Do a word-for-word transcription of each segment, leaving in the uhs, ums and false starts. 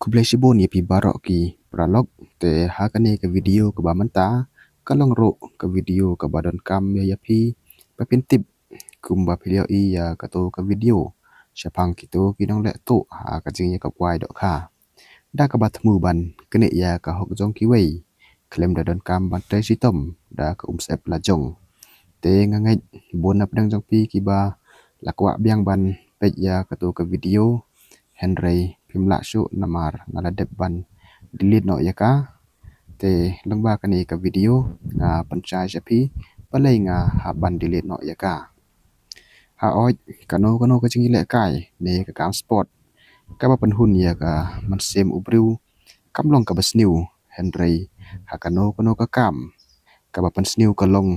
Khublei shibun ïa phi baroh ki paralok. Te ha kane ka video kaba mynta ka long ruh ka video kaba donkam ïa phi ba phin tip kumba phi ïohi ïa kato ka video shaphang kito ki nongleh tuh ha ka jingïakapwai dohkha. Da kaba thmu ban knieh ïa ka hok jong kiwei khlem da donkam ban trei shitom da ka umsyep la jong. Te nga ngeit bun na pdeng jong phi kiba la kwah biang ban peit ïa kato ka video, hynrei phim lah shuh namar nga la dep ban delete noh ïa ka. Te lyngba kane ka video nga pynshai sha phi balei nga hap ban delete noh ïa ka. Ha oi, kano kano ka jingïalehkai ne ka kam sport kaba pynhun ïa ka mynsiem u briew kam long kaba sniew, hynrei ha kano kano ka kam kaba pynsniew ka long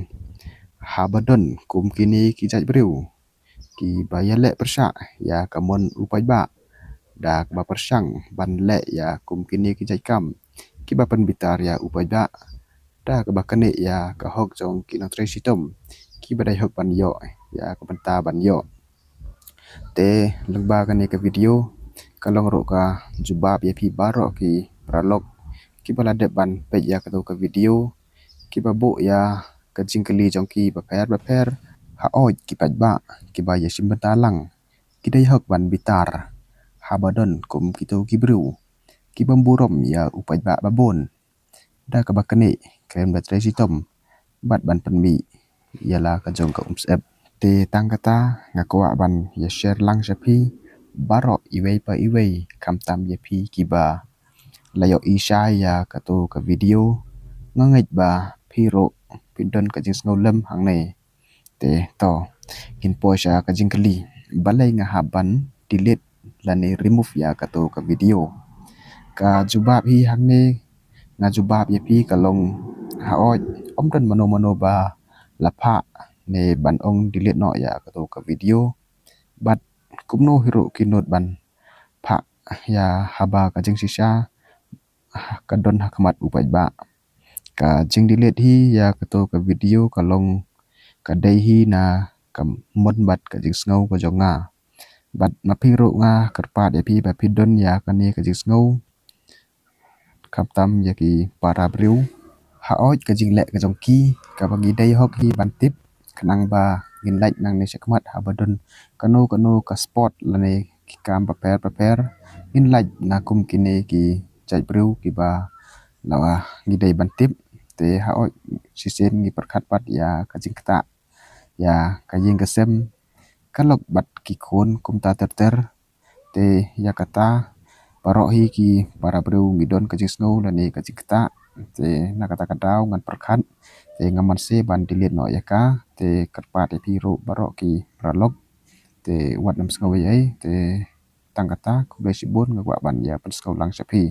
haba don kum kine ki jait briew kiba ïaleh pyrshah ïa ka mon u paidbah da kaba pyrshang ban leh ïa kum kine ki jait kam kiba pynbitar ïa u paidbah da kaba knieh ïa ka hok jong ki nongtrei shitom kiba dei hok ban ïoh ïa ka bynta ban ïoh. Te lyngba kane ka video ka long ruh ka jubab ïa phi baroh ki paralok kiba la dep ban peit ïa kato ka video, kiba buh ïa ka jingkylli jong ki bapher bapher. Ha oi ki paidbah kiba ïashim bynta lang ki dei hok ban bitar haba don kum kito ki briew kibym burom ïa u paidbah babun da kaba knieh khlem da trei shitom bad ban pynmih ïa la ka jong ka umsyep. Te tang kata nga kwah ban ïa share lang sha phi baroh iwei pa iwei, khamtam ïa phi kiba la ïohi shai ïa kato ka video. Nga ngeit ba phi ruh phi don ka jingsngewlem hangne. Te to, ngin poi sha ka jingkylli, balei nga hap ban delete lane remove ïa kato ka video? Ka jubab hi hangne nga jubab ïa phi ka long, ha oi, ym don mano mano ba la phah ne ban ong delete noh ïa kato ka video. Bad kumno hi ruh ki nud ban phah ïa haba ka jingshisha ka don ha khmat u paidbah. Ka jingdelete hi ïa kato ka video ka long ka dei hi na ka mon bad ka jingsngew ka jong nga. Bad ma phi ruh nga kyrpad ïa phi ba phi don ïa kane ka jingsngew khamtam ïa ki para briew. Ha oi ka jingleh ka jong ki kaba ngi dei hok hi ban tip, khnang ba ngin lait nangne shakhmat haba don kano kano ka sport lane ki kam bapher bapher, ngin lait na kum kine ki jait briew kiba la ngi dei ban tip. Te ha oi shisien ngi pyrkhat pat ïa ka jingktah, ïa ka ïing ka sem, ka lok bad ki khun kumta ter ter. Te ïa kata baroh hi ki para briew ngi don ka jingsngew lane ka jingktah. Te na kata ka daw ngan pyrkhat, te nga mynse ban delete noh ïa ka. Te kyrpad ïa phi ruh baroh ki paralok. Te wat nym sngew ei ei, te tang kata, khublei shibun, nga kwah ban ïa pynsngew lang sha phi.